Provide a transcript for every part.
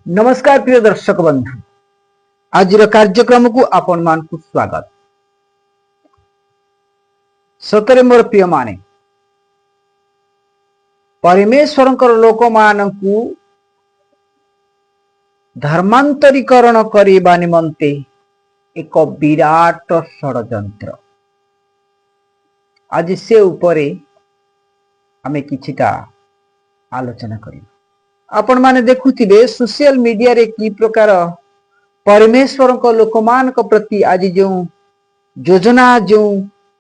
ନମସ୍କାର ପ୍ରିୟ ଦର୍ଶକ ବନ୍ଧୁ, ଆଜିର କାର୍ଯ୍ୟକ୍ରମକୁ ଆପଣମାନଙ୍କୁ ସ୍ୱାଗତ। ସତରେ ମୋର ପ୍ରିୟମାନେ, ପରମେଶ୍ୱରଙ୍କର ଲୋକମାନଙ୍କୁ ଧର୍ମାନ୍ତରୀକରଣ କରିବା ନିମନ୍ତେ ଏକ ବିରାଟ ଷଡ଼ଯନ୍ତ୍ର। ଆଜି ସେ ଉପରେ ଆମେ କିଛିଟା ଆଲୋଚନା କରିବା। ଆପଣମାନେ ଦେଖୁଥିବେ, ସୋସିଆଲ ମିଡିଆରେ କି ପ୍ରକାର ପରମେଶ୍ୱରଙ୍କ ଲୋକମାନଙ୍କ ପ୍ରତି ଆଜି ଯେଉଁ ଯୋଜନା, ଯେଉଁ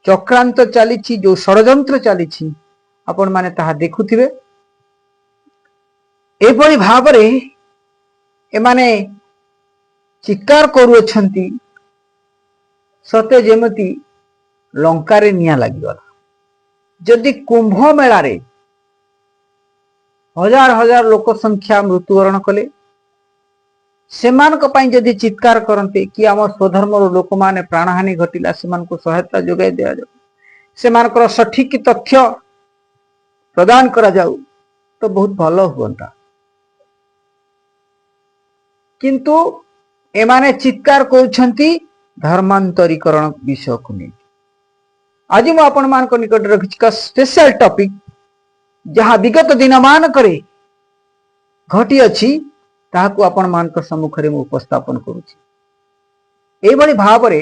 ଚକ୍ରାନ୍ତ ଚାଲିଛି, ଯେଉଁ ଷଡ଼ଯନ୍ତ୍ର ଚାଲିଛି, ଆପଣମାନେ ତାହା ଦେଖୁଥିବେ। ଏଭଳି ଭାବରେ ଏମାନେ ଚିତ୍କାର କରୁଅଛନ୍ତି, ସତେ ଯେମିତି ଲଙ୍କାରେ ନିଆଁ ଲାଗିଗଲା। ଯଦି କୁମ୍ଭ ମେଳାରେ ହଜାର ହଜାର ଲୋକ ସଂଖ୍ୟା ମୃତ୍ୟୁବରଣ କଲେ, ସେମାନଙ୍କ ପାଇଁ ଯଦି ଚିତ୍କାର କରନ୍ତି କି ଆମ ସ୍ୱଧର୍ମର ଲୋକମାନେ ପ୍ରାଣହାନି ଘଟିଲା, ସେମାନଙ୍କୁ ସହାୟତା ଯୋଗାଇ ଦିଆଯାଉ, ସେମାନଙ୍କର ସଠିକ ତଥ୍ୟ ପ୍ରଦାନ କରାଯାଉ, ତ ବହୁତ ଭଲ ହୁଅନ୍ତା। କିନ୍ତୁ ଏମାନେ ଚିତ୍କାର କରୁଛନ୍ତି ଧର୍ମାନ୍ତରୀକରଣ ବିଷୟକୁ ନେଇ। ଆଜି ମୁଁ ଆପଣମାନଙ୍କ ନିକଟରେ ରଖିଛି ଏକ ସ୍ପେଶାଲ ଟପିକ, ଯାହା ବିଗତ ଦିନମାନଙ୍କରେ ଘଟିଅଛି, ତାହାକୁ ଆପଣମାନଙ୍କ ସମ୍ମୁଖରେ ମୁଁ ଉପସ୍ଥାପନ କରୁଛି। ଏଇଭଳି ଭାବରେ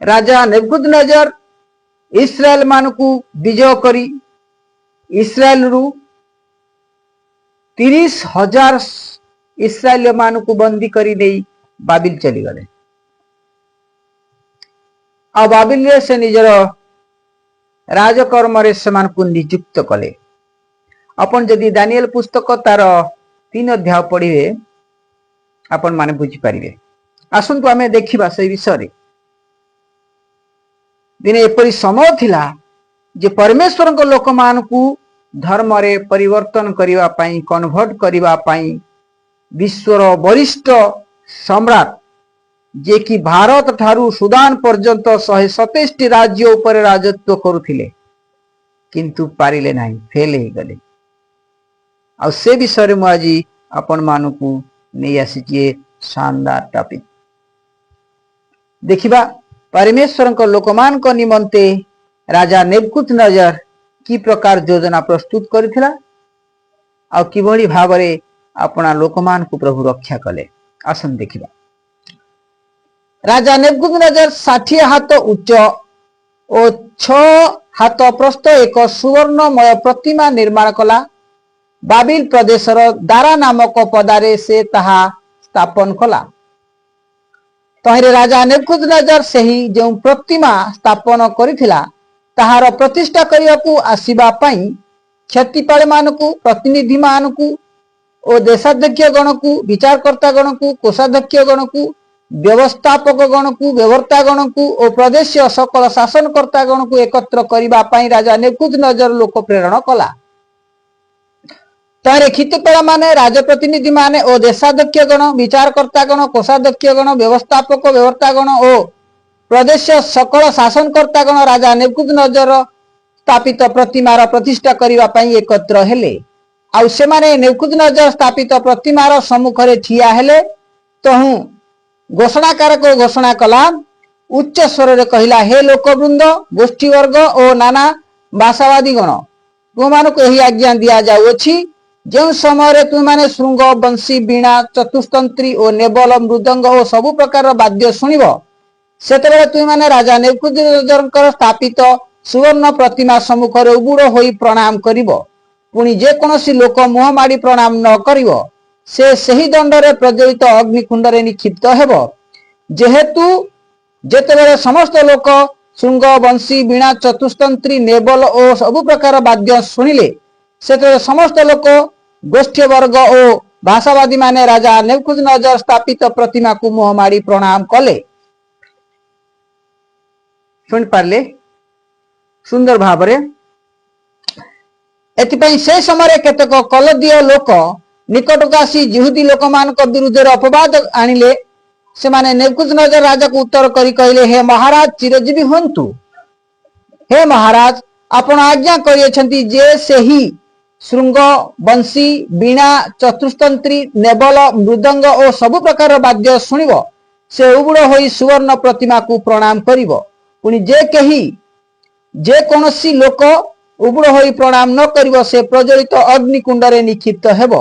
ରାଜା ନେବୁଖଦନେଜର ଇସ୍ରାଏଲ ମାନଙ୍କୁ ବିଜୟ କରି ଇସ୍ରାଏଲରୁ 30,000 ଇସ୍ରାଏଲୀୟ ମାନଙ୍କୁ ବନ୍ଦୀ କରି ନେଇ ବାବିଲ ଚାଲିଗଲେ। ଆଉ ବାବିଲରେ ସେ ନିଜର ରାଜକର୍ମରେ ସେମାନଙ୍କୁ ନିଯୁକ୍ତ କଲେ। ଆପଣ ଯଦି ଦାନିଏଲ ପୁସ୍ତକ ତାର 3 ଅଧ୍ୟାୟ ପଢିବେ, ଆପଣ ମାନେ ବୁଝିପାରିବେ। ଆସନ୍ତୁ ଆମେ ଦେଖିବା ସେଇ ବିଷୟରେ। ଦିନେ ଏପରି ସମୟ ଥିଲା ଯେ ପରମେଶ୍ୱରଙ୍କ ଲୋକମାନଙ୍କୁ ଧର୍ମରେ ପରିବର୍ତ୍ତନ କରିବା ପାଇଁ, କନଭର୍ଟ କରିବା ପାଇଁ ବିଶ୍ୱର ବରିଷ୍ଠ ସମ୍ରାଟ, ଯିଏକି ଭାରତ ଠାରୁ ସୁଦାନ ପର୍ଯ୍ୟନ୍ତ 127ଟି ରାଜ୍ୟ ଉପରେ ରାଜତ୍ୱ କରୁଥିଲେ, କିନ୍ତୁ ପାରିଲେ ନାହିଁ, ଫେଲ ହେଇଗଲେ। ଆଉ ସେ ବିଷୟରେ ମୁଁ ଆଜି ଆପଣମାନଙ୍କୁ ନେଇ ଆସିଛି ଏ ଶାନଦାର ଟପିକ। ଦେଖିବା, ପରମେଶ୍ୱରଙ୍କ ଲୋକମାନଙ୍କ ନିମନ୍ତେ ରାଜା ନେବୁଖଦନେଜର କି ପ୍ରକାର ଯୋଜନା ପ୍ରସ୍ତୁତ କରିଥିଲା ଆଉ କିଭଳି ଭାବରେ ଆପଣା ଲୋକମାନଙ୍କୁ ପ୍ରଭୁ ରକ୍ଷା କଲେ। ଆସନ୍ତୁ ଦେଖିବା। ରାଜା ନେବୁଖଦନେଜର 60 ହାତ ଉଚ୍ଚ ଓ 6 ହାତ ପ୍ରସ୍ଥ ଏକ ସୁବର୍ଣ୍ଣମୟ ପ୍ରତିମା ନିର୍ମାଣ କଲା। ବାବିଲ ପ୍ରଦେଶର ଦାରା ନାମକ ପଦାରେ ସେ ତାହା ସ୍ଥାପନ କଲା। ତହିଁରେ ରାଜା ନେବୁଖଦନେଜର ସେହି ଯେଉଁ ପ୍ରତିମା ସ୍ଥାପନ କରିଥିଲା, ତାହାର ପ୍ରତିଷ୍ଠା କରିବାକୁ ଆସିବା ପାଇଁ କ୍ଷିତିପାଳମାନଙ୍କୁ, ପ୍ରତିନିଧିମାନଙ୍କୁ ଓ ଦେଶାଧ୍ୟକ୍ଷ ଗଣକୁ, ବିଚାରକର୍ତ୍ତା ଗଣକୁ, କୋଷାଧ୍ୟକ୍ଷ ଗଣକୁ, ବ୍ୟବସ୍ଥାପକ ଗଣକୁ, ବ୍ୟବର୍ତ୍ତା ଗଣକୁ ଓ ପ୍ରଦେଶୀୟ ସକଳ ଶାସନକର୍ତ୍ତା ଗଣକୁ ଏକତ୍ର କରିବା ପାଇଁ ରାଜା ନେବୁଖଦନେଜର ଲୋକ ପ୍ରେରଣ କଲା। ତହିଁରେ କ୍ଷିତିପାଳ ମାନେ, ରାଜପ୍ରତିନିଧି ମାନେ ଓ ଦେଶାଧ୍ୟକ୍ଷ ଗଣ, ବିଚାରକର୍ତ୍ତା ଗଣ, କୋଷାଧ୍ୟକ୍ଷ ଗଣ, ବ୍ୟବସ୍ଥାପକ ବ୍ୟବର୍ତ୍ତା ଗଣ ଓ ପ୍ରଦେଶୀୟ ସକଳ ଶାସନକର୍ତ୍ତା ଗଣ ରାଜା ନେବୁଖଦନେଜର ସ୍ଥାପିତ ପ୍ରତିମାର ପ୍ରତିଷ୍ଠା କରିବା ପାଇଁ ଏକତ୍ର ହେଲେ। ଆଉ ସେମାନେ ନେବୁଖଦନେଜର ସ୍ଥାପିତ ପ୍ରତିମାର ସମ୍ମୁଖରେ ଠିଆ ହେଲେ। ତହୁଁ ଘୋଷଣାକାରକ ଘୋଷଣା କଲା, ଉଚ୍ଚ ସ୍ୱରରେ କହିଲା, "ହେ ଲୋକବୃନ୍ଦ, ଗୋଷ୍ଠୀବର୍ଗ ଓ ନାନା ଭାଷାବାଦୀ ଗଣ, ତୁମମାନଙ୍କୁ ଏହି ଆଜ୍ଞା ଦିଆଯାଉଅଛି, ଯେଉଁ ସମୟରେ ତୁମେମାନେ ଶୃଙ୍ଗ, ବଂଶୀ, ବୀଣା, ଚତୁସ୍ତନ୍ତ୍ରୀ ଓ ନେବଲ, ମୃଦଙ୍ଗ ଓ ସବୁ ପ୍ରକାରର ବାଦ୍ୟ ଶୁଣିବ, ସେତେବେଳେ ତୁମେମାନେ ରାଜା ନେବୁଖଦନେଜରଙ୍କର ସ୍ଥାପିତ ସୁବର୍ଣ୍ଣ ପ୍ରତିମା ସମ୍ମୁଖରେ ଉବୁଡ଼ ହୋଇ ପ୍ରଣାମ କରିବ। ପୁଣି ଯେକୌଣସି ଲୋକ ମୁହଁ ମାଡ଼ି ପ୍ରଣାମ ନ କରିବ, ସେ ସେହି ଦଣ୍ଡରେ ପ୍ରଜ୍ୱଳିତ ଅଗ୍ନିକୁଣ୍ଡରେ ନିକ୍ଷିପ୍ତ ହେବ।" ଯେହେତୁ ଯେତେବେଳେ ସମସ୍ତ ଲୋକ ଶୃଙ୍ଗ, ବଂଶୀ, ବୀଣା, ଚତୁସ୍ତନ୍ତ୍ରୀ, ନେବଲ ଓ ସବୁ ପ୍ରକାର ବାଦ୍ୟ ଶୁଣିଲେ, ସେତେବେଳେ ସମସ୍ତ ଲୋକ, ଗୋଷ୍ଠୀୟ ବର୍ଗ ଓ ଭାଷାବାଦୀ ମାନେ ରାଜା ନେବୁଖଦନେଜର ସ୍ଥାପିତ ପ୍ରତିମାକୁ ମୁହଁ ମାଡ଼ି ପ୍ରଣାମ କଲେ। ଶୁଣିପାରିଲେ ସୁନ୍ଦର ଭାବରେ? ଏଥିପାଇଁ ସେ ସମୟରେ କେତେକ କଲଦୀୟ ଲୋକ ନିକଟକୁ ଆସି ଯିହୁଦୀ ଲୋକମାନଙ୍କ ବିରୁଦ୍ଧରେ ଅପବାଦ ଆଣିଲେ। ସେମାନେ ନେବୁଖଦନେଜର ରାଜାକୁ ଉତ୍ତର କରି କହିଲେ, "ହେ ମହାରାଜ, ଚିରଜୀବୀ ହୁଅନ୍ତୁ। ହେ ମହାରାଜ, ଆପଣ ଆଜ୍ଞା କରିଅଛନ୍ତି ଯେ ସେହି ଶୃଙ୍ଗ, ବଂଶୀ, ବୀଣା, ଚତୁସ୍ତନ୍ତ୍ରୀ, ନେବଲ, ମୃଦଙ୍ଗ ଓ ସବୁ ପ୍ରକାର ବାଦ୍ୟ ଶୁଣିବ, ସେ ଉବୁଡ଼ ହୋଇ ସୁବର୍ଣ୍ଣ ପ୍ରତିମାକୁ ପ୍ରଣାମ କରିବ। ପୁଣି ଯେ କେହି ଯେକୌଣସି ଲୋକ ଉବୁଡ଼ ହୋଇ ପ୍ରଣାମ ନ କରିବ, ସେ ପ୍ରଜ୍ୱଳିତ ଅଗ୍ନିକୁଣ୍ଡରେ ନିକ୍ଷିପ୍ତ ହେବ।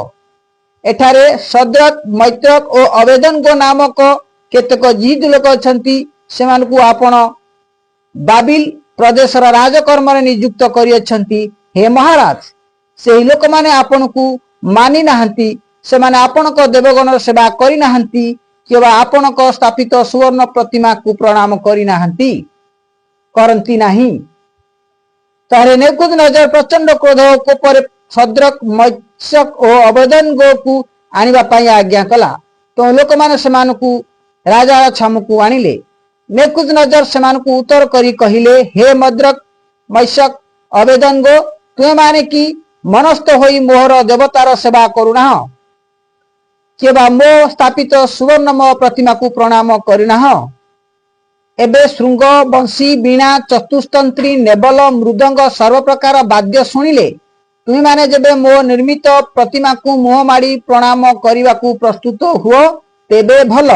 ଏଠାରେ ଶଦ୍ରକ, ମୈଶକ ଓ ଅବେଦନଗୋ ନାମକ କେତେକ ଯିହୁଦୀ ଲୋକ ଅଛନ୍ତି। ସେମାନଙ୍କୁ ଆପଣ ବାବିଲ ପ୍ରଦେଶର ରାଜକର୍ମରେ ନିଯୁକ୍ତ କରିଅଛନ୍ତି। ହେ ମହାରାଜ, ସେହି ଲୋକମାନେ ଆପଣଙ୍କୁ ମାନି ନାହାନ୍ତି। ସେମାନେ ଆପଣଙ୍କ ଦେବଗଣର ସେବା କରିନାହାନ୍ତି କିମ୍ବା ଆପଣଙ୍କ ସ୍ଥାପିତ ସୁବର୍ଣ୍ଣ ପ୍ରତିମାକୁ ପ୍ରଣାମ କରିନାହାନ୍ତି, କରନ୍ତି ନାହିଁ। ତାହେଲେ ନଜର ପ୍ରଚଣ୍ଡ କ୍ରୋଧ ଓ କୋପରେ ଶଦ୍ରକ, ମୈଶକ ଓ ଅବେଦନଗୋକୁ ଆଣିବା ପାଇଁ ଆଜ୍ଞା କଲା। ତ ଲୋକମାନେ ସେମାନଙ୍କୁ ରାଜାର ଛାମୁକୁ ଆଣିଲେ। ନଜର ସେମାନଙ୍କୁ ଉତ୍ତର କରି କହିଲେ, ହେ ଶଦ୍ରକ, ମୈଶକ, ଅବେଦନଗୋ, ତୁମେମାନେ କି ମନସ୍ଥ ହୋଇ ମୋହର ଦେବତାର ସେବା କରୁନାହ କିମ୍ବା ମୋ ସ୍ଥାପିତ ସୁବର୍ଣ୍ଣମୟ ପ୍ରତିମାକୁ ପ୍ରଣାମ କରିନାହ? ଏବେ ଶୃଙ୍ଗ, ବଂଶୀ, ବୀଣା, ଚତୁସ୍ତନ୍ତ୍ରୀ, ନେବଲ, ମୃଦଙ୍ଗ, ସର୍ବପ୍ରକାର ବାଦ୍ୟ ଶୁଣିଲେ ତୁମେମାନେ ଯେବେ ମୋ ନିର୍ମିତ ପ୍ରତିମାକୁ ମୁହଁ ମାଡ଼ି ପ୍ରଣାମ କରିବାକୁ ପ୍ରସ୍ତୁତ ହୁଅ, ତେବେ ଭଲ।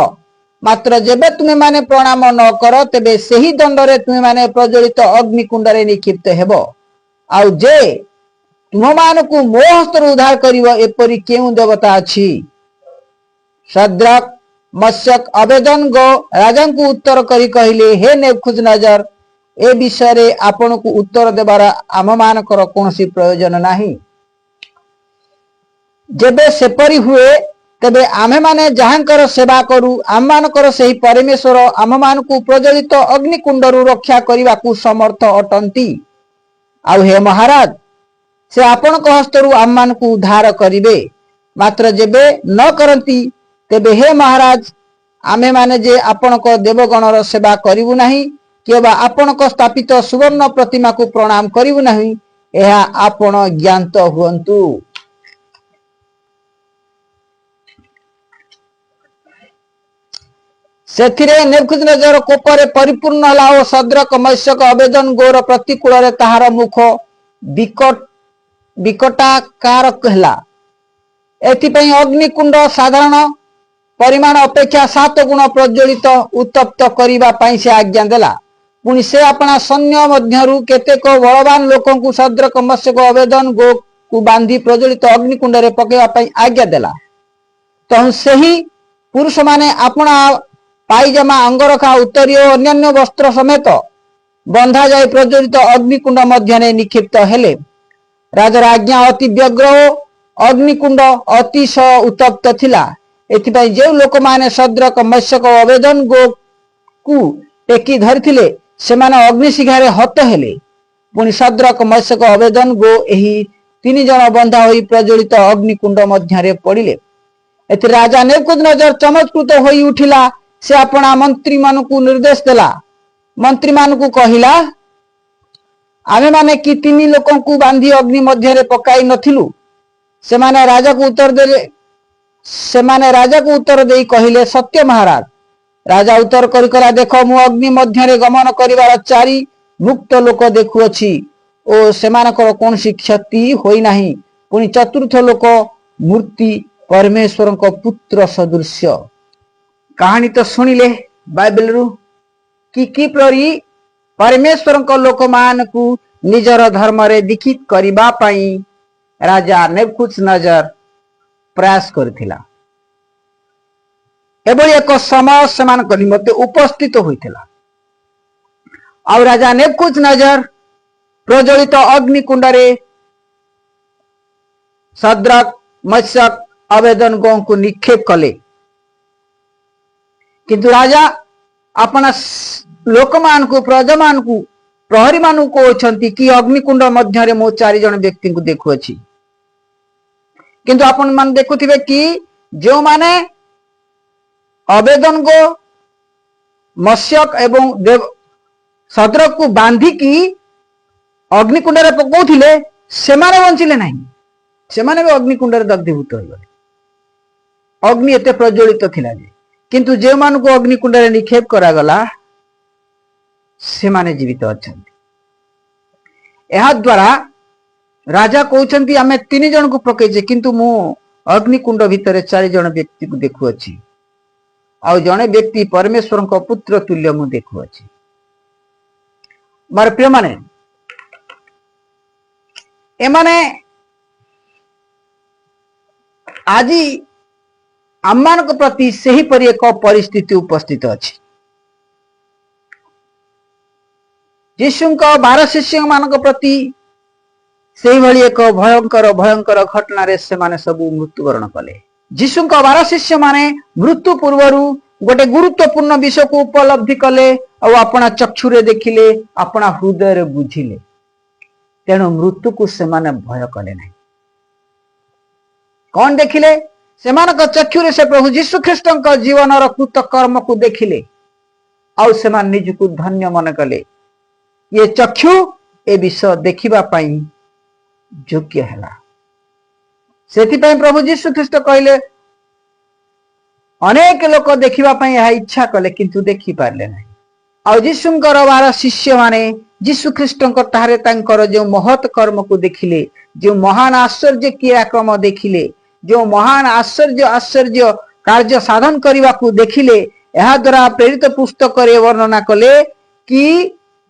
ମାତ୍ର ଯେବେ ତୁମେମାନେ ପ୍ରଣାମ ନ କର, ତେବେ ସେହି ଦଣ୍ଡରେ ତୁମେମାନେ ପ୍ରଜ୍ୱଳିତ ଅଗ୍ନିକୁଣ୍ଡରେ ନିକ୍ଷିପ୍ତ ହେବ। ଆଉ ଯେ ତୁମମାନଙ୍କୁ ମୋ ହସ୍ତରୁ ଉଦ୍ଧାର କରିବ, ଏପରି କେଉଁ ଦେବତା ଅଛି? ଶଦ୍ରକ, ମୈଶକ, ଅବେଦନଗୋ ରାଜାଙ୍କୁ ଉତ୍ତର କରି କହିଲେ, ହେ ନଜର, ଏ ବିଷୟରେ ଆପଣଙ୍କୁ ଉତ୍ତର ଦେବାର ଆମମାନଙ୍କର କୌଣସି ପ୍ରୟୋଜନ ନାହିଁ। ଯେବେ ସେପରି ହୁଏ, ତେବେ ଆମ୍ଭେମାନେ ଯାହାଙ୍କର ସେବା କରୁ, ଆମମାନଙ୍କର ସେହି ପରମେଶ୍ୱର ଆମମାନଙ୍କୁ ପ୍ରଜ୍ୱଳିତ ଅଗ୍ନିକୁଣ୍ଡରୁ ରକ୍ଷା କରିବାକୁ ସମର୍ଥ ଅଟନ୍ତି। ଆଉ ହେ ମହାରାଜ, ସେ ଆପଣଙ୍କ ହସ୍ତରୁ ଆମମାନଙ୍କୁ ଉଦ୍ଧାର କରିବେ। ମାତ୍ର ଯେବେ ନ କରନ୍ତି, ତେବେ ହେ ମହାରାଜ, ଆମ୍ଭେମାନେ ଯେ ଆପଣଙ୍କ ଦେବଗଣର ସେବା କରିବୁ ନାହିଁ କିମ୍ବା ଆପଣଙ୍କ ସ୍ଥାପିତ ସୁବର୍ଣ୍ଣ ପ୍ରତିମାକୁ ପ୍ରଣାମ କରିବୁ ନାହିଁ, ଏହା ଆପଣ ଜ୍ଞାତ ହୁଅନ୍ତୁ। ସେଥିରେ ନଜର କୋପରେ ପରିପୂର୍ଣ୍ଣ ହେଲା ଓ ଶଦ୍ରକ, ମୈଶକ, ଅବେଦନଗୋର ପ୍ରତିକୂଳରେ ତାହାର ମୁଖ ବିକଟାକାର ହେଲା। ଏଥିପାଇଁ ଅଗ୍ନିକୁଣ୍ଡ ସାଧାରଣ ପରିମାଣ ଅପେକ୍ଷା 7 ଗୁଣ ପ୍ରଜ୍ୱଳିତ ଉତ୍ତପ୍ତ କରିବା ପାଇଁ ସେ ଆଜ୍ଞା ଦେଲା। ପୁଣି ସେ ଆପଣା ସୈନ୍ୟ ମଧ୍ୟରୁ କେତେକ ବଳବାନ ଲୋକଙ୍କୁ ଶଦ୍ରକ, ମୈଶକ, ଅବେଦନଗୋକୁ ବାନ୍ଧି ପ୍ରଜ୍ୱଳିତ ଅଗ୍ନିକୁଣ୍ଡରେ ପକାଇବା ପାଇଁ ଆଜ୍ଞା ଦେଲା। ତହୁଁ ସେହି ପୁରୁଷମାନେ ଆପଣା ପାଇଜାମା, ଅଙ୍ଗରଖା, ଉତ୍ତରୀୟ ଓ ଅନ୍ୟାନ୍ୟ ବସ୍ତ୍ର ସମେତ ବନ୍ଧା ଯାଇ ପ୍ରଜ୍ୱଳିତ ଅଗ୍ନିକୁଣ୍ଡ ମଧ୍ୟରେ ନିକ୍ଷିପ୍ତ ହେଲେ। ରାଜାର ଆଜ୍ଞା ଅତି ବ୍ୟଗ୍ର ଓ ଅଗ୍ନିକୁଣ୍ଡ ଅତିଶୟ ଉତ୍ତପ୍ତ ଥିଲା। ଏଥିପାଇଁ ଯେଉଁ ଲୋକମାନେ ଶଦ୍ରକ, ମୈଶକ ଓ ଅବେଦନଗୋକୁ ଟେକି ଧରିଥିଲେ, ସେମାନେ ଅଗ୍ନିଶିଖାରେ ହତ ହେଲେ। ପୁଣି ଶଦ୍ରକ, ମୈଶକ, ଅବେଦନଗୋ ଏହି ତିନି ଜଣ ବନ୍ଧା ହୋଇ ପ୍ରଜ୍ୱଳିତ ଅଗ୍ନିକୁଣ୍ଡ ମଧ୍ୟରେ ପଡ଼ିଲେ। ଏଥିରେ ରାଜା ନଜର ଚମତ୍କୃତ ହୋଇ ଉଠିଲା। ସେ ଆପଣା ମନ୍ତ୍ରୀମାନଙ୍କୁ ନିର୍ଦ୍ଦେଶ ଦେଲା। ମନ୍ତ୍ରୀମାନଙ୍କୁ କହିଲା, ଆମେମାନେ କି ତିନି ଲୋକଙ୍କୁ ବାନ୍ଧି ଅଗ୍ନି ମଧ୍ୟରେ ପକାଇ ନଥିଲୁ? ସେମାନେ ରାଜାକୁ ଉତ୍ତର ଦେଲେ। ସେମାନେ ରାଜାକୁ ଉତ୍ତର ଦେଇ କହିଲେ, ସତ୍ୟ ମହାରାଜ। ରାଜା ଉତ୍ତର କରି କହିଲା, ଦେଖ, ମୁଁ ଅଗ୍ନି ମଧ୍ୟରେ ଗମନ କରିବାର ଚାରି ମୁକ୍ତ ଲୋକ ଦେଖୁଅଛି ଓ ସେମାନଙ୍କର କୌଣସି କ୍ଷତି ହୋଇନାହିଁ। ପୁଣି ଚତୁର୍ଥ ଲୋକ ମୂର୍ତ୍ତି ପରମେଶ୍ୱରଙ୍କ ପୁତ୍ର ସଦୃଶ୍ୟ। କାହାଣୀ ତ ଶୁଣିଲେ ବାଇବେଲରୁ କି କିପରି ପରମେଶ୍ୱରଙ୍କ ଲୋକମାନଙ୍କୁ ନିଜର ଧର୍ମରେ ଦୀକ୍ଷିତ କରିବା ପାଇଁ ରାଜା ନଜର ପ୍ରୟାସ କରିଥିଲା। ଏଭଳି ଏକ ସମୟ ସେମାନଙ୍କ ନିମନ୍ତେ ଉପସ୍ଥିତ ହୋଇଥିଲା। ଆଉ ରାଜା ନଜର ପ୍ରଜ୍ୱଳିତ ଅଗ୍ନିକୁଣ୍ଡରେ ଶଦ୍ରକ, ମୈଶକ, ଅବେଦନଗୋଙ୍କୁ ନିକ୍ଷେପ କଲେ। କିନ୍ତୁ ରାଜା ଆପଣା ଲୋକମାନଙ୍କୁ, ପ୍ରଜାମାନଙ୍କୁ, ପ୍ରହରୀମାନଙ୍କୁ କହୁଛନ୍ତି କି ଅଗ୍ନିକୁଣ୍ଡ ମଧ୍ୟରେ ମୁଁ ଚାରି ଜଣ ବ୍ୟକ୍ତିଙ୍କୁ ଦେଖୁଅଛି। କିନ୍ତୁ ଆପଣ ମାନେ ଦେଖୁଥିବେ କି ଯେଉଁମାନେ ଅବେଦନଗୋ, ମୈଶକ ଏବଂ ଦେବ ଶଦ୍ରକକୁ ବାନ୍ଧିକି ଅଗ୍ନିକୁଣ୍ଡରେ ପକଉଥିଲେ, ସେମାନେ ବଞ୍ଚିଲେ ନାହିଁ। ସେମାନେ ବି ଅଗ୍ନିକୁଣ୍ଡରେ ଦଗ୍ଧୀଭୂତ ହୋଇଗଲେ, ଅଗ୍ନି ଏତେ ପ୍ରଜ୍ୱଳିତ ଥିଲା ଯେ। କିନ୍ତୁ ଯେଉଁମାନଙ୍କୁ ଅଗ୍ନିକୁଣ୍ଡରେ ନିକ୍ଷେପ କରାଗଲା, ସେମାନେ ଜୀବିତ ଅଛନ୍ତି। ଏହା ଦ୍ୱାରା ରାଜା କହୁଛନ୍ତି, ଆମେ ତିନି ଜଣଙ୍କୁ ପକେଇଛେ, କିନ୍ତୁ ମୁଁ ଅଗ୍ନିକୁଣ୍ଡ ଭିତରେ ଚାରି ଜଣ ବ୍ୟକ୍ତିକୁ ଦେଖୁଅଛି ଆଉ ଜଣେ ବ୍ୟକ୍ତି ପରମେଶ୍ୱରଙ୍କ ପୁତ୍ର ତୁଲ୍ୟ ମୁଁ ଦେଖୁଅଛି। ମୋର ପ୍ରିୟମାନେ, ଏମାନେ ଆଜି ଆମମାନଙ୍କ ପ୍ରତି ସେହିପରି ଏକ ପରିସ୍ଥିତି ଉପସ୍ଥିତ ଅଛି। ଯୀଶୁଙ୍କ 12 ଶିଷ୍ୟମାନଙ୍କ ପ୍ରତି ସେଇଭଳି ଏକ ଭୟଙ୍କର ଭୟଙ୍କର ଘଟଣାରେ ସେମାନେ ସବୁ ମୃତ୍ୟୁବରଣ କଲେ। ଯୀଶୁଙ୍କ 12 ଶିଷ୍ୟମାନେ ମୃତ୍ୟୁ ପୂର୍ବରୁ ଗୋଟେ ଗୁରୁତ୍ୱପୂର୍ଣ୍ଣ ବିଷୟକୁ ଉପଲବ୍ଧି କଲେ ଆଉ ଆପଣା ଚକ୍ଷୁରେ ଦେଖିଲେ, ଆପଣା ହୃଦୟରେ ବୁଝିଲେ। ତେଣୁ ମୃତ୍ୟୁକୁ ସେମାନେ ଭୟ କଲେ ନାହିଁ। କଣ ଦେଖିଲେ? ସେମାନଙ୍କ ଚକ୍ଷୁରେ ସେ ପ୍ରଭୁ ଯୀଶୁ ଖ୍ରୀଷ୍ଟଙ୍କ ଜୀବନର କୃତକର୍ମକୁ ଦେଖିଲେ ଆଉ ସେମାନେ ନିଜକୁ ଧନ୍ୟ ମନେ କଲେ। ଇଏ ଚକ୍ଷୁ ଏ ବିଷୟ ଦେଖିବା ପାଇଁ ଯୋଗ୍ୟ ହେଲା। ସେଥିପାଇଁ ପ୍ରଭୁ ଯୀଶୁ ଖ୍ରୀଷ୍ଟ କହିଲେ, ଅନେକ ଲୋକ ଦେଖିବା ପାଇଁ ଏହା ଇଚ୍ଛା କଲେ, କିନ୍ତୁ ଦେଖିପାରିଲେ ନାହିଁ। ଆଉ ଯୀଶୁଙ୍କର 12 ଶିଷ୍ୟମାନେ ଯୀଶୁ ଖ୍ରୀଷ୍ଟଙ୍କ ଠାରେ ତାଙ୍କର ଯେଉଁ ମହତ୍ କର୍ମକୁ ଦେଖିଲେ, ଯେଉଁ ମହାନ ଆଶ୍ଚର୍ଯ୍ୟ କ୍ରିୟାକ୍ରମ ଦେଖିଲେ, ଯେଉଁ ମହାନ ଆଶ୍ଚର୍ଯ୍ୟ ଆଶ୍ଚର୍ଯ୍ୟ କାର୍ଯ୍ୟ ସାଧନ କରିବାକୁ ଦେଖିଲେ, ଏହା ଦ୍ୱାରା ପ୍ରେରିତ ପୁସ୍ତକରେ ବର୍ଣ୍ଣନା କଲେ କି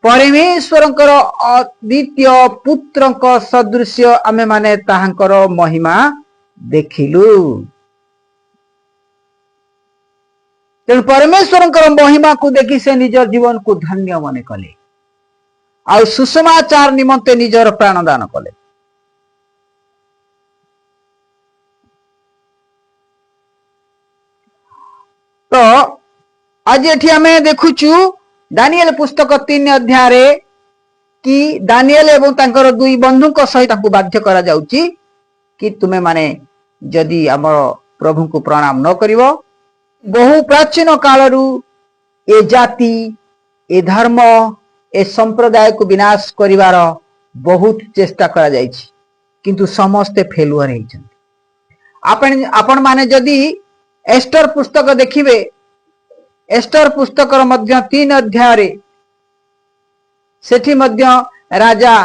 ପରମେଶ୍ୱରଙ୍କର ଅଦ୍ୱିତୀୟ ପୁତ୍ରଙ୍କ ସଦୃଶ୍ୟ ଆମେମାନେ ତାହାଙ୍କର ମହିମା ଦେଖିଲୁ। ତେଣୁ ପରମେଶ୍ୱରଙ୍କର ମହିମାକୁ ଦେଖି ସେ ନିଜ ଜୀବନକୁ ଧନ୍ୟ ମନେ କଲେ ଆଉ ସୁସମାଚାର ନିମନ୍ତେ ନିଜର ପ୍ରାଣ ଦାନ କଲେ। ତ ଆଜି ଏଠି ଆମେ ଦେଖୁଛୁ ଦାନିଏଲ ପୁସ୍ତକ 3 ଅଧ୍ୟାୟରେ କି ଦାନିଏଲ ଏବଂ ତାଙ୍କର ଦୁଇ ବନ୍ଧୁଙ୍କ ସହିତ ତାଙ୍କୁ ବାଧ୍ୟ କରାଯାଉଛି କି ତୁମେ ମାନେ ଯଦି ଆମର ପ୍ରଭୁଙ୍କୁ ପ୍ରଣାମ ନ କରିବ। ବହୁ ପ୍ରାଚୀନ କାଳରୁ ଏ ଜାତି, ଏ ଧର୍ମ, ଏ ସମ୍ପ୍ରଦାୟକୁ ବିନାଶ କରିବାର ବହୁତ ଚେଷ୍ଟା କରାଯାଇଛି, କିନ୍ତୁ ସମସ୍ତେ ଫେଲୁଅର ହେଇଛନ୍ତି। ଆପଣ ମାନେ ଯଦି ଏଷ୍ଟର ପୁସ୍ତକ ଦେଖିବେ, ଏଷ୍ଟର ପୁସ୍ତକର ମଧ୍ୟ 3 ଅଧ୍ୟାୟରେ ସେଠି ମଧ୍ୟ ରାଜା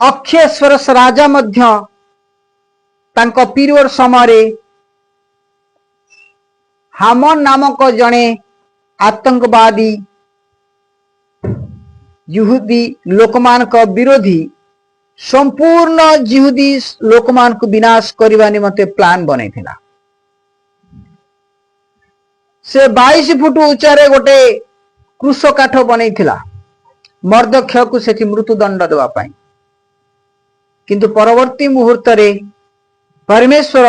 ଅକ୍ଷେଶ୍ୱର ରାଜା ମଧ୍ୟ ତାଙ୍କ ପିରିୟଡ ସମୟରେ ହାମନ ନାମକ ଜଣେ ଆତଙ୍କବାଦୀ ଯିହୁଦୀ ଲୋକମାନଙ୍କ ବିରୋଧୀ ସମ୍ପୂର୍ଣ୍ଣ ଯିହୁଦୀ ଲୋକମାନଙ୍କୁ ବିନାଶ କରିବା ନିମନ୍ତେ ପ୍ଲାନ ବନେଇଥିଲା। ସେ 22 ଫୁଟ ଉଚ୍ଚାରେ ଗୋଟେ କ୍ରୁଶ କାଠ ବନେଇଥିଲା ମର୍ଦ୍ଦଖୟକୁ ସେଠି ମୃତ୍ୟୁଦଣ୍ଡ ଦେବା ପାଇଁ। କିନ୍ତୁ ପରବର୍ତ୍ତୀ ମୁହୂର୍ତ୍ତରେ ପରମେଶ୍ୱର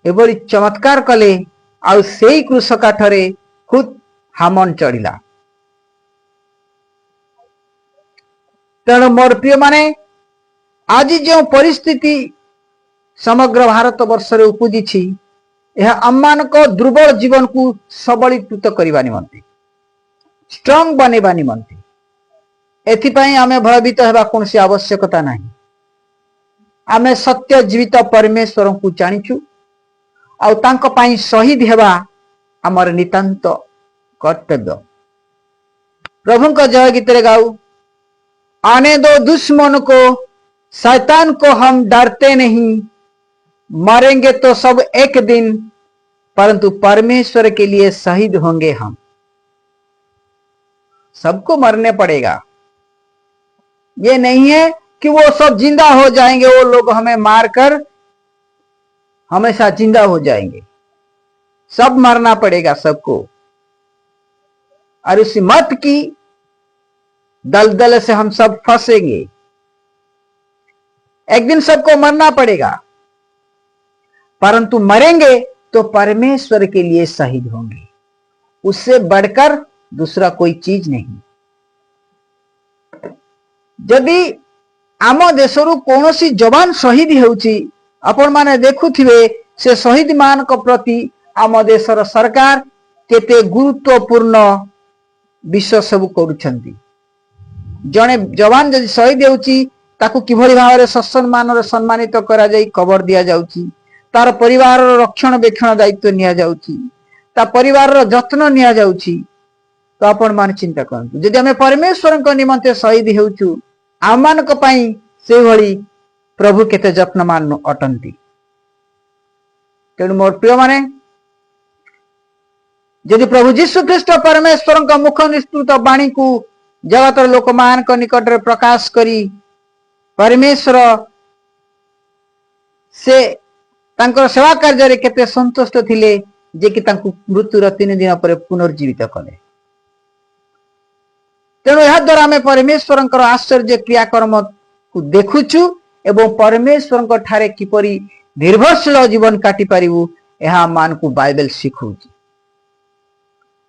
ଏଭଳି ଚମତ୍କାର କଲେ ଆଉ ସେଇ କ୍ରୁଶ କାଠରେ ଖୁଦ୍ ହାମନ ଚଢିଲା। ତେଣୁ ମୋର ପ୍ରିୟମାନେ, ଆଜି ଯେଉଁ ପରିସ୍ଥିତି ସମଗ୍ର ଭାରତ ବର୍ଷରେ ଉପୁଜିଛି, ଏହା ଆମମାନଙ୍କ ଦୁର୍ବଳ ଜୀବନକୁ ସବଳୀକୃତ କରିବା ନିମନ୍ତେ, ଷ୍ଟ୍ରଙ୍ଗ ବନେଇବା ନିମନ୍ତେ। ଏଥିପାଇଁ ଆମେ ଭୟଭୀତ ହେବା କୌଣସି ଆବଶ୍ୟକତା ନାହିଁ। ଆମେ ସତ୍ୟ ଜୀବିତ ପରମେଶ୍ୱରଙ୍କୁ ଜାଣିଛୁ ଆଉ ତାଙ୍କ ପାଇଁ ଶହୀଦ ହେବା ଆମର ନିତାନ୍ତ କର୍ତ୍ତବ୍ୟ। ପ୍ରଭୁଙ୍କ ଜୟ ଗୀତରେ ଗାଉ, आने दो दुश्मन को, शैतान को, हम डरते नहीं। मरेंगे तो सब एक दिन, परंतु परमेश्वर के लिए शहीद होंगे हम। सबको मरने पड़ेगा। ये नहीं है कि वो सब जिंदा हो जाएंगे, वो लोग हमें मारकर हमेशा जिंदा हो जाएंगे। सब मरना पड़ेगा सबको और उस मत की दलदल से हम सब फंसेंगे। एक दिन सबको मरना पड़ेगा, परंतु मरेंगे तो परमेश्वर के लिए शहीद होंगे। उससे बढ़कर दूसरा कोई चीज नहीं। ଯଦି ଆମ ଦେଶରୁ କୌଣସି ଯବାନ ଶହୀଦ ହେଉଛି, ଆପଣମାନେ ଦେଖୁଥିବେ ସେ ଶହୀଦ ମାନଙ୍କ ପ୍ରତି ଆମ ଦେଶର ସରକାର କେତେ ଗୁରୁତ୍ୱପୂର୍ଣ୍ଣ ବିଷୟ ସବୁ କରୁଛନ୍ତି। ଜଣେ ଯବାନ ଯଦି ଶହୀଦ ହେଉଛି, ତାକୁ କିଭଳି ଭାବରେ ସସମ୍ମାନରେ ସମ୍ମାନିତ କରାଯାଇ କବର ଦିଆଯାଉଛି, ତାର ପରିବାରର ରକ୍ଷଣବେକ୍ଷଣ ଦାୟିତ୍ୱ ନିଆଯାଉଛି, ତା ପରିବାରର ଯତ୍ନ ନିଆଯାଉଛି। ତ ଆପଣ ମାନେ ଚିନ୍ତା କରନ୍ତୁ, ଯଦି ଆମେ ପରମେଶ୍ୱରଙ୍କ ନିମନ୍ତେ ଶହୀଦ ହେଉଛୁ, ଆମମାନଙ୍କ ପାଇଁ ସେଇଭଳି ପ୍ରଭୁ କେତେ ଯତ୍ନବାନ ଅଟନ୍ତି। ତେଣୁ ମୋର ପ୍ରିୟମାନେ, ଯଦି ପ୍ରଭୁ ଯୀଶୁ ଖ୍ରୀଷ୍ଟ ପରମେଶ୍ୱରଙ୍କ ମୁଖ ନିଃସୃତ ବାଣୀକୁ ଜଗତର ଲୋକମାନଙ୍କ ନିକଟରେ ପ୍ରକାଶ କରି ପରମେଶ୍ୱର ସେ ତାଙ୍କର ସେବା କାର୍ଯ୍ୟରେ କେତେ ସନ୍ତୁଷ୍ଟ ଥିଲେ ଯେ କି ତାଙ୍କୁ ମୃତ୍ୟୁର 3 ଦିନ ପରେ ପୁନର୍ଜୀବିତ କଲେ। ତେଣୁ ଏହା ଦ୍ୱାରା ଆମେ ପରମେଶ୍ୱରଙ୍କର ଆଶ୍ଚର୍ଯ୍ୟ କ୍ରିୟାକର୍ମକୁ ଦେଖୁଛୁ ଏବଂ ପରମେଶ୍ୱରଙ୍କ ଠାରେ କିପରି ନିର୍ଭରଶୀଳ ଜୀବନ କାଟି ପାରିବୁ, ଏହା ଆମମାନଙ୍କୁ ବାଇବେଲ ଶିଖଉଛି।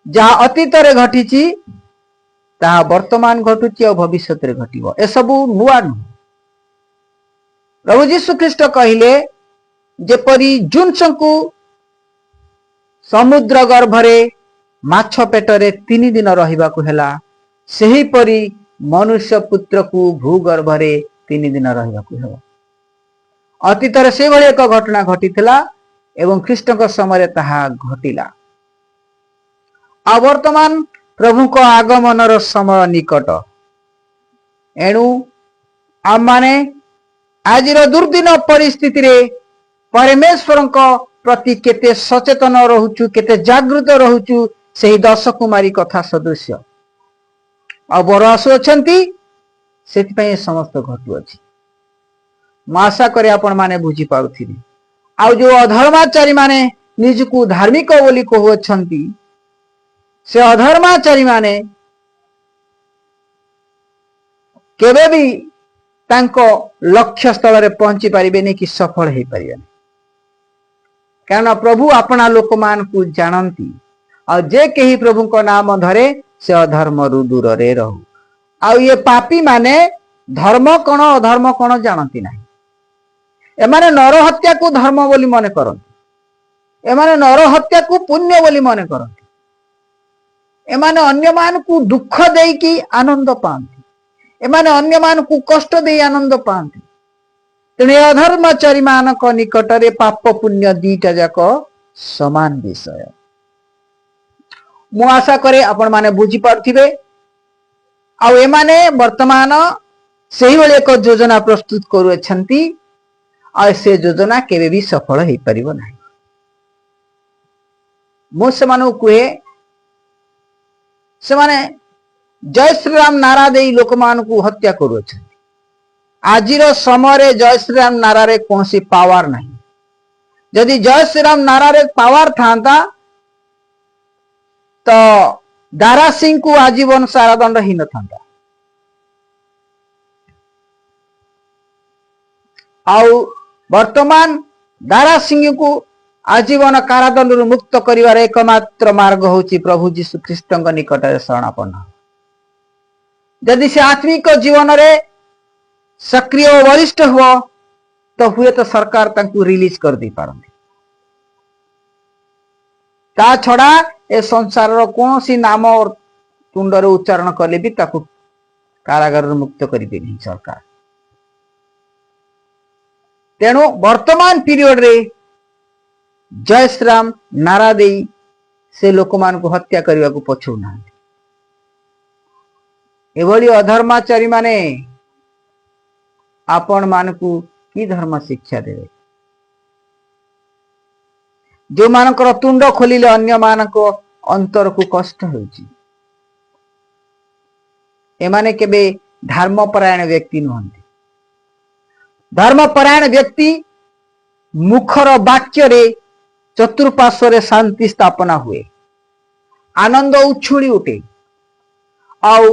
ଯାହା ଅତୀତରେ ଘଟିଛି, ତାହା ବର୍ତ୍ତମାନ ଘଟୁଛି ଆଉ ଭବିଷ୍ୟତରେ ଘଟିବ। ଏସବୁ ନୂଆ ନୁହଁ। ପ୍ରଭୁ ଯୀଶୁ ଖ୍ରୀଷ୍ଟ କହିଲେ, ଯେପରି ଯୂନସଙ୍କୁ ସମୁଦ୍ର ଗର୍ଭରେ ମାଛ ପେଟରେ 3 ଦିନ ରହିବାକୁ ହେଲା, ସେହିପରି ମନୁଷ୍ୟ ପୁତ୍ରକୁ ଭୂଗର୍ଭରେ 3 ଦିନ ରହିବାକୁ ହେବ। ଅତୀତରେ ସେଭଳି ଏକ ଘଟଣା ଘଟିଥିଲା ଏବଂ ଖ୍ରୀଷ୍ଟଙ୍କ ସମୟରେ ତାହା ଘଟିଲା। ଆଉ ବର୍ତ୍ତମାନ ପ୍ରଭୁଙ୍କ ଆଗମନର ସମୟ ନିକଟ। ଏଣୁ ଆମମାନେ ଆଜିର ଦୁର୍ଦିନ ପରିସ୍ଥିତିରେ ପରମେଶ୍ୱରଙ୍କ ପ୍ରତି କେତେ ସଚେତନ ରହୁଛୁ, କେତେ ଜାଗୃତ ରହୁଛୁ, ସେହି ଦଶ କୁମାରୀ କଥା ସଦୃଶ୍ୟ। ଆଉ ବର ଆସୁଅଛନ୍ତି, ସେଥିପାଇଁ ଏ ସମସ୍ତ ଘଟୁଅଛି। ମୁଁ ଆଶା କରେ ଆପଣମାନେ ବୁଝିପାରୁଥିବେ। ଆଉ ଯୋଉ ଅଧର୍ମାଚାରୀ ମାନେ ନିଜକୁ ଧାର୍ମିକ ବୋଲି କହୁଅଛନ୍ତି, ସେ ଅଧର୍ମାଚାରୀ ମାନେ କେବେ ବି ତାଙ୍କ ଲକ୍ଷ୍ୟ ସ୍ଥଳରେ ପହଞ୍ଚି ପାରିବେନି କି ସଫଳ ହେଇପାରିବେନି। କାରଣ ପ୍ରଭୁ ଆପଣା ଲୋକମାନଙ୍କୁ ଜାଣନ୍ତି। ଆଉ ଯେ କେହି ପ୍ରଭୁଙ୍କ ନାମ ଧରେ, ସେ ଅଧର୍ମରୁ ଦୂରରେ ରହୁ। ଆଉ ଇଏ ପାପୀ ମାନେ ଧର୍ମ କଣ, ଅଧର୍ମ କଣ ଜାଣନ୍ତି ନାହିଁ। ଏମାନେ ନରହତ୍ୟାକୁ ଧର୍ମ ବୋଲି ମନେ କରନ୍ତି। ଏମାନେ ନରହତ୍ୟାକୁ ପୁଣ୍ୟ ବୋଲି ମନେ କରନ୍ତି। ଏମାନେ ଅନ୍ୟମାନଙ୍କୁ ଦୁଃଖ ଦେଇକି ଆନନ୍ଦ ପାଆନ୍ତି। ଏମାନେ ଅନ୍ୟମାନଙ୍କୁ କଷ୍ଟ ଦେଇ ଆନନ୍ଦ ପାଆନ୍ତି। ତେଣୁ ଏ ଅଧର୍ମାଚାରୀ ମାନଙ୍କ ନିକଟରେ ପାପ ପୁଣ୍ୟ ଦିଟା ଯାକ ସମାନ ବିଷୟ। ମୁଁ ଆଶା କରେ ଆପଣମାନେ ବୁଝିପାରୁଥିବେ। ଆଉ ଏମାନେ ବର୍ତ୍ତମାନ ସେଇଭଳି ଏକ ଯୋଜନା ପ୍ରସ୍ତୁତ କରୁଅଛନ୍ତି, ଆଉ ସେ ଯୋଜନା କେବେ ବି ସଫଳ ହେଇପାରିବ ନାହିଁ। ମୁଁ ସେମାନଙ୍କୁ କୁହେ, ସେମାନେ ଜୟ ଶ୍ରୀରାମ ନାରା ଦେଇ ଲୋକମାନଙ୍କୁ ହତ୍ୟା କରୁଅଛନ୍ତି। ଆଜିର ସମୟରେ ଜୟ ଶ୍ରୀରାମ ନାରାରେ କୌଣସି ପାୱାର ନାହିଁ। ଯଦି ଜୟ ଶ୍ରୀରାମ ନାରାରେ ପାୱାର ଥାନ୍ତା, ତ ଦାରା ସିଂଙ୍କୁ ଆଜୀବନ କାରାଦଣ୍ଡ ହେଇନଥାନ୍ତା। ଆଉ ବର୍ତ୍ତମାନ ଦାରା ସିଂଙ୍କୁ ଆଜୀବନ କାରାଦଣ୍ଡରୁ ମୁକ୍ତ କରିବାର ଏକମାତ୍ର ମାର୍ଗ ହଉଛି ପ୍ରଭୁ ଯୀଶୁ ଖ୍ରୀଷ୍ଟଙ୍କ ନିକଟରେ ଶରଣାପନ୍ନ। ଯଦି ସେ ଆତ୍ମିକ ଜୀବନରେ ସକ୍ରିୟ ଓ ବଳିଷ୍ଠ ହୁଅ, ତ ହୁଏତ ସରକାର ତାଙ୍କୁ ରିଲିଜ କରିଦେଇ ପାରନ୍ତି। ତା ଛଡା ଏ ସଂସାରର କୌଣସି ନାମ ତୁଣ୍ଡରେ ଉଚ୍ଚାରଣ କଲେ ବି ତାକୁ କାରାଗାରରୁ ମୁକ୍ତ କରିବେନି ସରକାର। ତେଣୁ ବର୍ତ୍ତମାନ ପିରିୟଡରେ ଜୟ ଶ୍ରୀରାମ ନାରା ଦେଇ ସେ ଲୋକମାନଙ୍କୁ ହତ୍ୟା କରିବାକୁ ପଛଉନାହାନ୍ତି। ଏଭଳି ଅଧର୍ମାଚାରୀ ମାନେ ଆପଣ ମାନଙ୍କୁ କି ଧର୍ମ ଶିକ୍ଷା ଦେବେ, ଯୋଉମାନଙ୍କର ତୁଣ୍ଡ ଖୋଲିଲେ ଅନ୍ୟମାନଙ୍କ ଅନ୍ତରକୁ କଷ୍ଟ ହେଉଛି? ଏମାନେ କେବେ ଧର୍ମପରାୟଣ ବ୍ୟକ୍ତି ନୁହନ୍ତି। ଧର୍ମପରାୟଣ ବ୍ୟକ୍ତି ମୁଖର ବାକ୍ୟରେ ଚତୁଃପାର୍ଶ୍ୱରେ ଶାନ୍ତି ସ୍ଥାପନା ହୁଏ, ଆନନ୍ଦ ଉଛୁଳି ଉଠେ, ଆଉ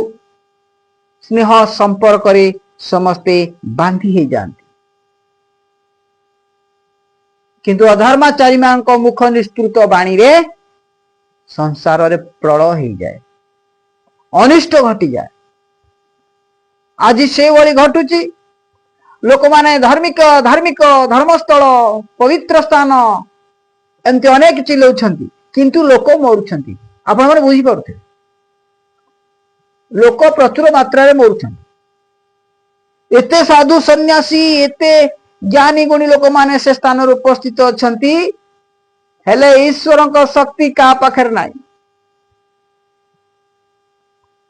ସ୍ନେହ ସମ୍ପର୍କରେ ସମସ୍ତେ ବାନ୍ଧି ହେଇଯାଆନ୍ତି। କିନ୍ତୁ ଅଧର୍ମାଚାରୀ ମାନଙ୍କ ମୁଖ ନିଃସୃତ ବାଣୀରେ ସଂସାରରେ ପ୍ରଳୟ ହେଇଯାଏ, ଅନିଷ୍ଟ ଘଟିଯାଏ। ଆଜି ସେଇଭଳି ଘଟୁଛି। ଲୋକମାନେ ଧାର୍ମିକ, ଧାର୍ମିକ, ଧର୍ମସ୍ଥଳ, ପବିତ୍ର ସ୍ଥାନ, ଏମିତି ଅନେକ ଚିଲଉଛନ୍ତି, କିନ୍ତୁ ଲୋକ ମରୁଛନ୍ତି। ଆପଣମାନେ ବୁଝିପାରୁଥିବେ, ଲୋକ ପ୍ରଚୁର ମାତ୍ରାରେ ମରୁଛନ୍ତି। ଏତେ ସାଧୁ ସନ୍ନ୍ୟାସୀ, ଏତେ ଜ୍ଞାନୀ ଗୁଣୀ ଲୋକମାନେ ସେ ସ୍ଥାନରେ ଉପସ୍ଥିତ ଅଛନ୍ତି, ହେଲେ ଈଶ୍ୱରଙ୍କ ଶକ୍ତି କାହା ପାଖରେ ନାହିଁ।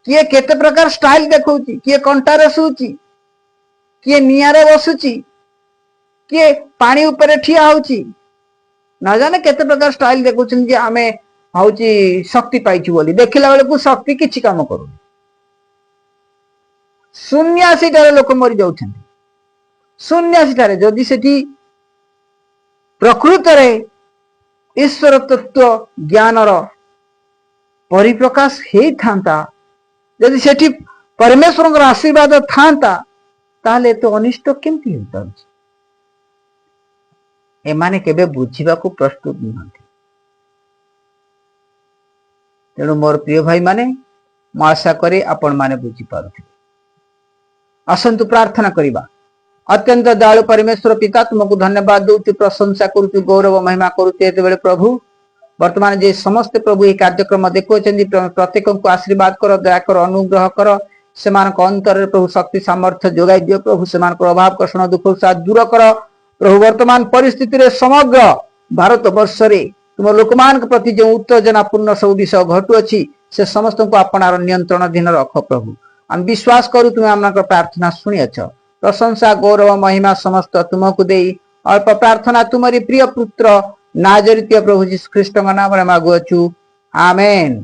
କିଏ କେତେ ପ୍ରକାର ଷ୍ଟାଇଲ ଦେଖଉଛି, କିଏ କଣ୍ଟାରେ ଶୁଉଛି। କିଏ ନିଆଁରେ ବସୁଛି, କିଏ ପାଣି ଉପରେ ଠିଆ ହଉଛି, ନ ଜାଣେ କେତେ ପ୍ରକାର ଷ୍ଟାଇଲ ଦେଖୁଛନ୍ତି ଯେ ଆମେ ହଉଛି ଶକ୍ତି ପାଇଛୁ ବୋଲି। ଦେଖିଲା ବେଳକୁ ଶକ୍ତି କିଛି କାମ କରୁନି। ଶୂନ୍ୟାସୀଠାରେ ଲୋକ ମରି ଯାଉଛନ୍ତି, ଶୂନ୍ୟାସୀଠାରେ। ଯଦି ସେଠି ପ୍ରକୃତରେ ଈଶ୍ୱର ତତ୍ଵ ଜ୍ଞାନର ପରିପ୍ରକାଶ ହେଇଥାନ୍ତା, ଯଦି ସେଠି ପରମେଶ୍ୱରଙ୍କର ଆଶୀର୍ବାଦ ଥାନ୍ତା, ତାହେଲେ ଏତେ ଅନିଷ୍ଟ କେମିତି ହେଇପାରୁଛି? ଏମାନେ କେବେ ବୁଝିବାକୁ ପ୍ରସ୍ତୁତ ନୁହନ୍ତି। ତେଣୁ ମୋର ପ୍ରିୟ ଭାଇମାନେ, ମୁଁ ଆଶା କରେ ଆପଣମାନେ ବୁଝିପାରୁଥିବେ। ଆସନ୍ତୁ ପ୍ରାର୍ଥନା କରିବା। ଅତ୍ୟନ୍ତ ଦୟାଳୁ ପରମେଶ୍ୱର ପିତା, ତୁମକୁ ଧନ୍ୟବାଦ ଦଉଛୁ, ପ୍ରଶଂସା କରୁଛୁ, ଗୌରବ ମହିମା କରୁଛୁ। ଏତେବେଳେ ପ୍ରଭୁ, ବର୍ତ୍ତମାନ ଯେ ସମସ୍ତେ ପ୍ରଭୁ ଏହି କାର୍ଯ୍ୟକ୍ରମ ଦେଖୁଅଛନ୍ତି, ପ୍ରତ୍ୟେକଙ୍କୁ ଆଶୀର୍ବାଦ କର, ଦୟା କର, ଅନୁଗ୍ରହ କର। ସେମାନଙ୍କ ଅନ୍ତରରେ ପ୍ରଭୁ ଶକ୍ତି ସାମର୍ଥ୍ୟ ଯୋଗାଇ ଦିଅ। ପ୍ରଭୁ, ସେମାନଙ୍କର ଅଭାବ କଷଣ ଦୁଃଖ ଦୂର କର। ପ୍ରଭୁ, ବର୍ତ୍ତମାନ ପରିସ୍ଥିତିରେ ସମଗ୍ର ଭାରତ ବର୍ଷରେ ତୁମ ଲୋକମାନଙ୍କ ପ୍ରତି ଯେଉଁ ଉତ୍ତେଜନାପୂର୍ଣ୍ଣ ସବୁ ବିଷୟ ଘଟୁଅଛି, ସେ ସମସ୍ତଙ୍କୁ ଆପଣାର ନିୟନ୍ତ୍ରଣାଧୀନ ରଖ। ପ୍ରଭୁ, ଆମେ ବିଶ୍ୱାସ କରୁ ତୁମେ ଆମମାନଙ୍କର ପ୍ରାର୍ଥନା ଶୁଣିଅଛ। ପ୍ରଶଂସା, ଗୌରବ, ମହିମା ସମସ୍ତ ତୁମକୁ ଦେଇ ଅଳ୍ପ ପ୍ରାର୍ଥନା ତୁମରି ପ୍ରିୟ ପୁତ୍ର ନାଜରିତୀୟ ପ୍ରଭୁ ଯୀଶୁ ଖ୍ରୀଷ୍ଟଙ୍କ ନାମରେ ମାଗୁଅଛୁ। ଆମେନ୍।